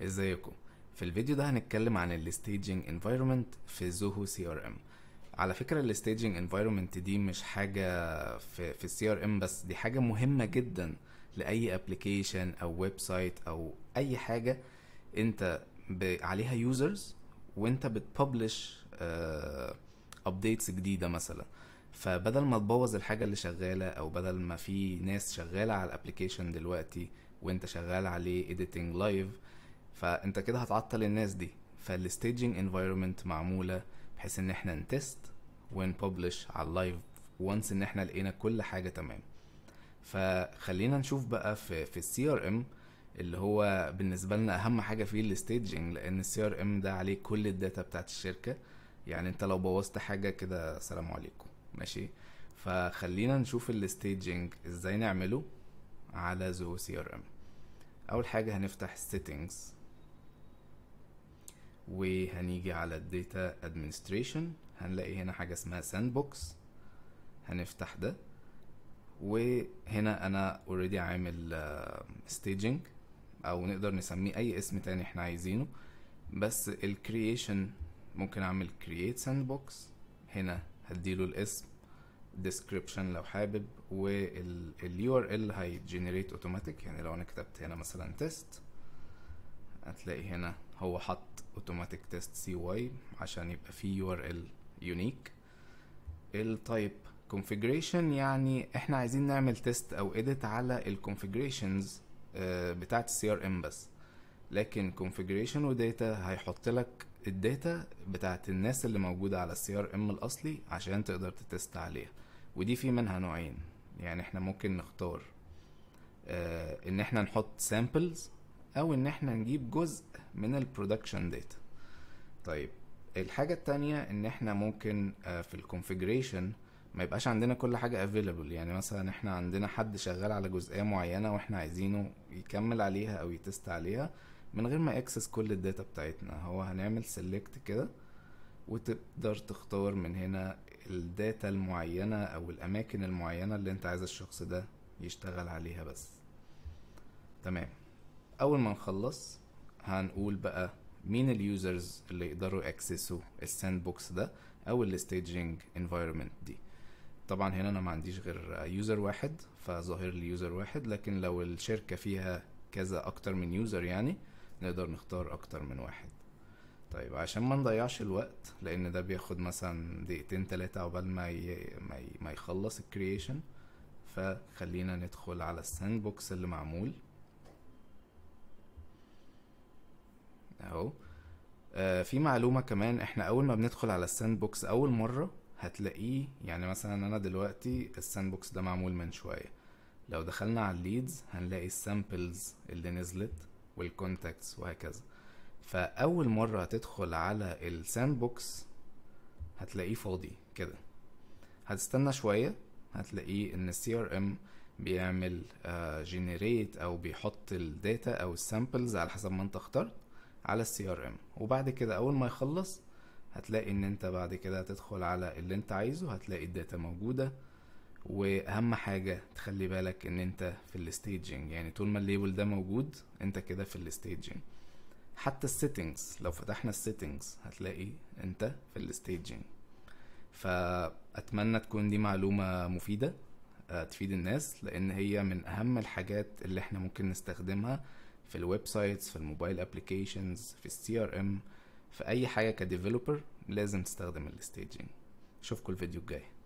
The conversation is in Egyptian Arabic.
ازيكم؟ في الفيديو ده هنتكلم عن ال staging environment في Zoho CRM. على فكرة ال staging environment دي مش حاجة في ال CRM بس، دي حاجة مهمة جدا لأي application او website او اي حاجة انت عليها users وانت بت publish updates جديدة مثلا. فبدل ما تبوظ الحاجة اللي شغالة، او بدل ما في ناس شغالة على ال application دلوقتي وانت شغال عليه editing live، فانت كده هتعطل الناس دي. فال staging environment معمولة بحيث ان احنا ن test ون publish على ال live once ان احنا لقينا كل حاجة تمام. فخلينا نشوف بقى في ال CRM اللي هو بالنسبة لنا اهم حاجة فيه ال staging، لان ال CRM ده عليه كل ال data بتاعت الشركة. يعني انت لو بوظت حاجة كده سلام عليكم، ماشي. فخلينا نشوف ال staging ازاي نعمله على Zoho CRM. اول حاجة هنفتح settings وهنيجي على ال data administration، هنلاقي هنا حاجة اسمها sandbox، هنفتح ده. وهنا انا already عامل staging، او نقدر نسميه اي اسم تاني احنا عايزينه، بس ال creation ممكن اعمل create sandbox. هنا هديله الاسم، description لو حابب، وال URL هي generate automatic. يعني لو انا كتبت هنا مثلا test هتلاقي هنا هو حط automatic test CY عشان يبقى فيه URL unique. ال type configuration، يعني احنا عايزين نعمل test او edit على ال configurations بتاعت ال CRM بس، لكن configuration و data هيحط لك ال data بتاعت الناس اللي موجودة على ال CRM الاصلي عشان تقدر ت test عليها. ودي في منها نوعين، يعني احنا ممكن نختار ان احنا نحط samples او ان احنا نجيب جزء من ال production data. طيب الحاجة التانية ان احنا ممكن في ال configuration ما يبقاش عندنا كل حاجة available. يعني مثلا احنا عندنا حد شغال على جزئية معينة واحنا عايزينه يكمل عليها او ي test عليها من غير ما access كل ال data بتاعتنا. هو هنعمل select كده وتقدر تختار من هنا ال data المعينة او الاماكن المعينة اللي انت عايز الشخص ده يشتغل عليها بس. تمام. اول ما نخلص هنقول بقى مين ال users اللي يقدروا ي access وا ال sandbox ده او ال staging environment دي. طبعا هنا انا ما عنديش غير user واحد فظاهر لي user واحد، لكن لو الشركة فيها كذا اكتر من user يعني نقدر نختار اكتر من واحد. طيب عشان ما نضيعش الوقت، لان ده بياخد مثلا دقيقتين تلاتة عقبال ما يخلص ال creation، فخلينا ندخل على ال sandbox اللي معمول اهو. في معلومة كمان، احنا اول ما بندخل على ال sandbox اول مرة هتلاقيه، يعني مثلا انا دلوقتي ال sandbox ده معمول من شوية، لو دخلنا على ال leads هنلاقي ال samples اللي نزلت وال contacts وهكذا. فاول مرة هتدخل على ال sandbox هتلاقيه فاضي كده، هتستنى شوية هتلاقيه ان ال CRM بيعمل generate او بيحط ال data او ال samples على حسب ما انت اخترت على ال CRM. وبعد كده اول ما يخلص هتلاقي ان انت بعد كده هتدخل على اللي انت عايزه، هتلاقي ال data موجودة. واهم حاجة تخلي بالك ان انت في ال staging، يعني طول ما ال label ده موجود انت كده في ال staging. حتى ال settings لو فتحنا ال settings هتلاقي انت في ال staging. فاتمنى تكون دي معلومة مفيدة تفيد الناس، لان هي من اهم الحاجات اللي احنا ممكن نستخدمها في ال websites، في ال mobile applications، في ال CRM، في اي حاجة ك developer لازم تستخدم ال staging. اشوفكم الفيديو الجاي.